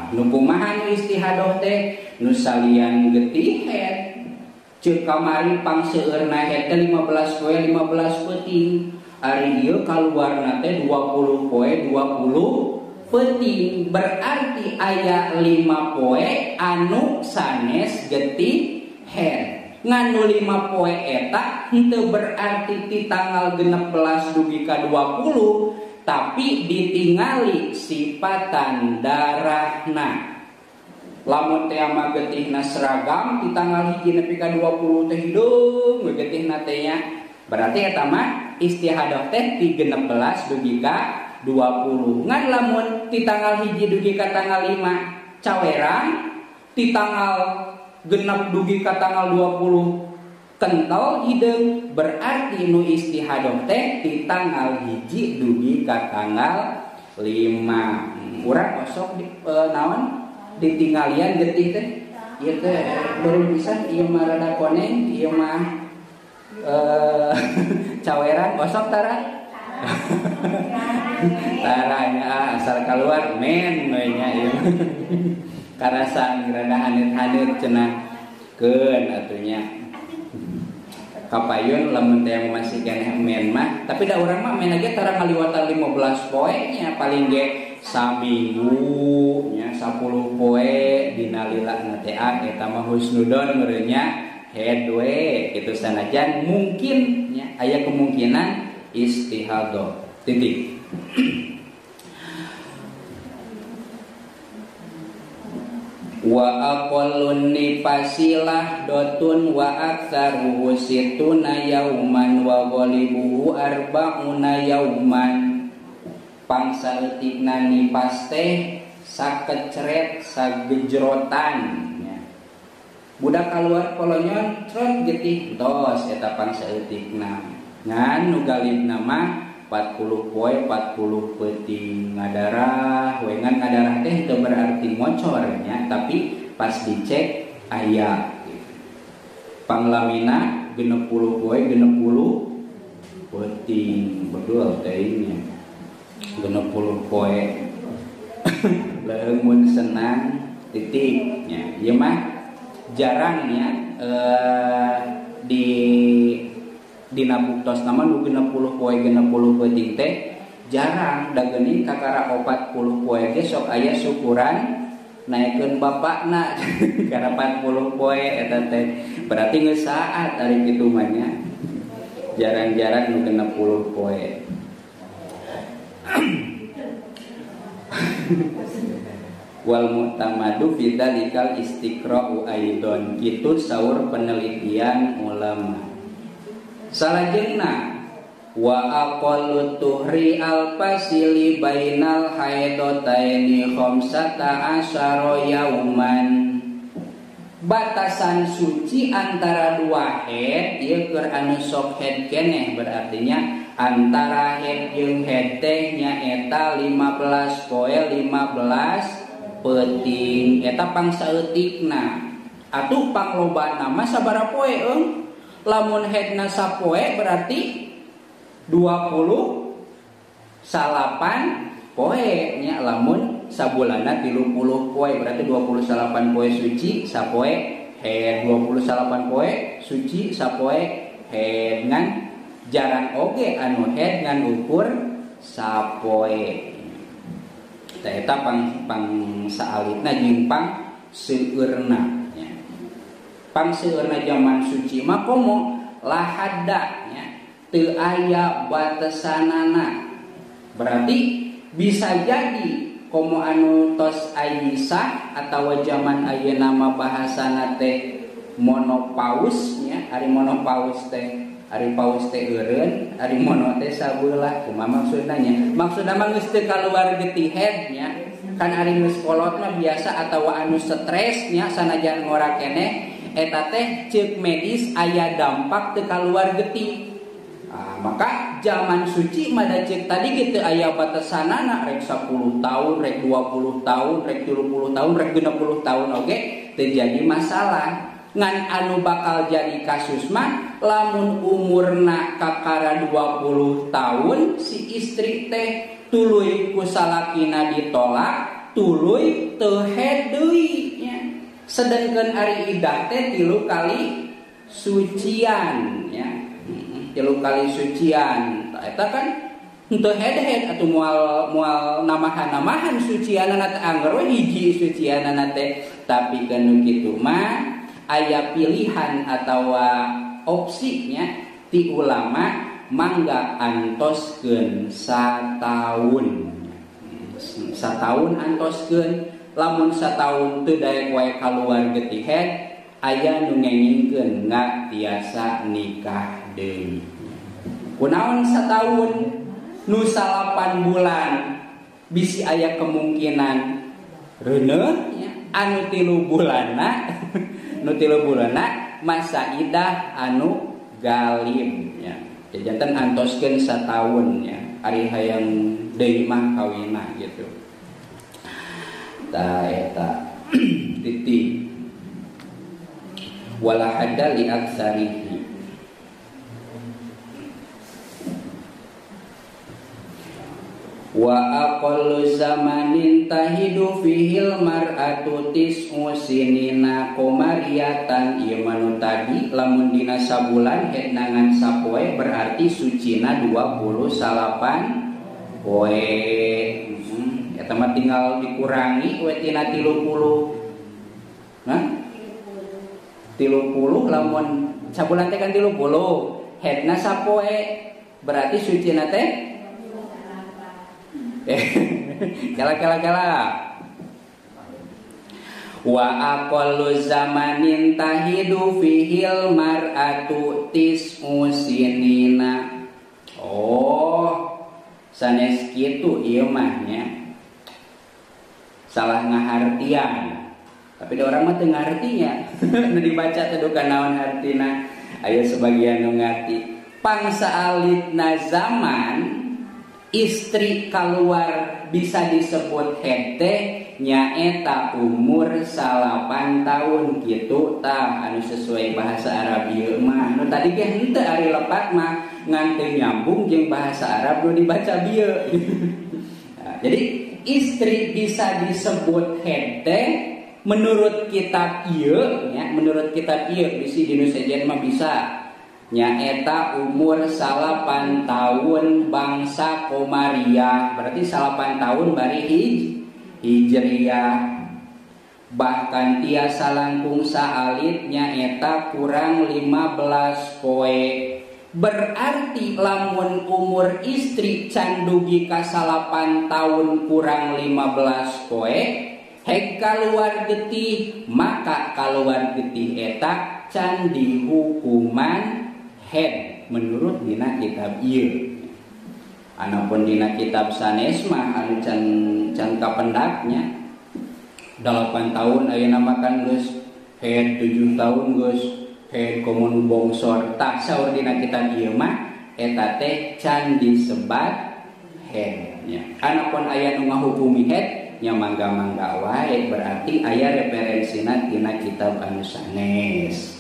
Tah nu kumaha nu istihadah teh nu salian getih head ceuk kamari pangseueurna head teh 15 poe 15 peuting. Ari ieu kaluarna teh 20 poe 20 peuting, berarti aya 5 poe anu sanes getih head. Ngan nu 5 poe eta henteu berarti ti tanggal 16 dugi ka 20, tapi ditingali sipatan darahna. Lamun teh mah getihna seragam ti tanggal 1 nepi ka 20 teh hideung we getihna teh nya. Berarti eta mah istihadah teh ti 16 dugi ka 20. Ngan lamun ti tanggal 1 dugi ka tanggal 5 cawerang, ti tanggal 6 dugi ka tanggal 20 kental hideung, berarti nu istihadah teh ti tanggal 1 dugi ka tanggal 5. Urang osok di, naon ditinggalian getih teh ieu teh baru pisan ieu mah rada koneng ieu mah cawerang osok tara taranya asal keluar men we nya ieu karasa rada haneut-haneut cenah keun atunya kapayun lamun teh masih keneh men mah, tapi da urang mah men ge tara ngaliwatan 15 poe nya paling ge saminggu nya 10 poe dina lila teh eta mah husnudon meureun nya head we kitu sanajan mungkin nya aya kemungkinan istihadah titik. Wa aqallun nifasilah dotun wa aktsaruhu situna yauman wa ghalibuhu arba'una yauman. Pangsaeutikna nifas teh sakecret sagejrotan nya. Budak kaluar kolonyon crot getih tos eta pangsaeutikna. Ngan nu galibna mah 40 poe 40 peuting ngadarah we, ngan ngadarah teh teu berarti ngocor nya, tapi pas dicek aya panglamina 60 poe 60 peuting bedul teh nya 60 poe leuheung mun senang titik nya. Ieu mah jarang nya di dina buktos nama nu 60 poe 60 peuting teh jarang, da geuning kakara 40 poe ge sok aya syukuran naekeun bapakna karena 40 poe eta teh berarti geus saat ari kitu mah nya, jarang-jarang nu 60 poe. Wal mu'tamadu fi dzalikal istiqra'u aidon, kitu saur penelitian ulama. Salajengna wa aqallu tuhri al-fasili bainal haidataini khamsata asyara yauman. Batasan suci antara dua haid ieu keur anu sok haid keneh, berartinya antara haid jeung haid teh nyaeta 15 poe 15 peuting eta pangsaeutikna. Atuh panglobana mah sabaraha poe eung? Lamun haidna sapoe berarti 28 poe nya, lamun sabulanna 30 poe berarti 28 poe suci sapoe haid, 28 poe suci sapoe haid. Ngan jarang oge anu haid ngan ukur sapoe. Tah eta pang saalitna jeung pang seueurna. Pangseueurna zaman suci mah komo lahada nya teu aya batesanana. Berarti bisa jadi komo anu tos Aisyah atawa zaman ayeuna mah bahasana teh monopaus nya, ari monopaus teh ari paus teh eureun, ari mono teh sabelah. Kumaha maksudna nya? Maksudna mah geus teu kaluar getih head nya. Kan ari geus kolot mah biasa atawa anu stres nya sanajan ngora keneh eta teh ceuk medis aya dampak teu kaluar getih. Nah, maka zaman suci mah da ceuk tadi gitu aya batasanana, rek 10 tahun, rek 20 tahun, rek 30 tahun, rek 60 tahun oge teu jadi masalah. Ngan anu bakal jadi kasus mah lamun umurna kakara 20 tahun si istri teh tuluy ku salakina ditolak, tuluy teu haid deui nya. Sedengkeun ari idah teh 3 kali sucian nya. 3 kali sucian. Eta kan henteu head-head atuh moal namahan-namahan sucianana teh angger we hiji sucianana teh. Tapi kanu kitu mah aya pilihan atawa opsinya ti ulama mangga antoskeun sataun. Sataun antoskeun, lamun sataun teu daek wae kaluar getih head, aya nu ngengingkeun nggak tiasa nikah deui. Kunaon sataun? Nu 8 bulan bisi aya kemungkinan reuneuh nya, anu 3 bulanna nu 3 bulanna masa idah anu galib nya. Janten antoskeun sataun nya, ari hayang deui mah kawinna gitu. Tah eta titik wala hadda li aktsarihi. Wa aqallu zamanin tahidu fihil mar'atu tis'u sinina qamariyatan. Ieu mah tadi lamun dina sabulan head nangan sapoe berarti sucina 28 poe. Eta mah tinggal dikurangi we tina 30. Nah 30 lamun sabulan teh kan 30, headna sapoe berarti sucina teh kala kala kala. Wa aqallu zamanin tahidu fihil mar'atu tis'u sinina. Oh, sanes kitu ieu mah nya. Salah ngahartian. Tapi da orang mah teu ngartinya. Nu dibaca teh duka naon hartina. Aya sebagian nu ngarti. Pangsaalitna zaman istri keluar bisa disebut haid teh nyaeta umur 8 tahun gitu tah anu sesuai bahasa Arab ieu mah. Nu tadi ge henteu ari lepat mah ngan teu nyambung jeung bahasa Arab nu dibaca bieu. Nah, jadi istri bisa disebut haid teh menurut kitab ieu nya, menurut kitab ieu bisi dinu sejen mah bisa nyaeta umur 8 tahun bangsa Komariah, berarti 8 tahun bari hijriah. Bahkan tiasa langkung saalit nyaeta kurang 15 poe. Berarti lamun umur istri can dugi ka 8 tahun kurang 15 poe, hek kaluar getih, maka kaluar getih eta can dihukuman head menurut dina kitab ieu. Anapun dina kitab sanes mah anu can kapendaknya 8 tahun ayeuna mah kan geus head, 7 tahun geus head komo nu bongsor. Tah saur dina kitab ieu mah eta teh can disebat head nya. Anapun aya nu ngahukumi head nya mangga-mangga wae, berarti aya referensina dina kitab anu sanes.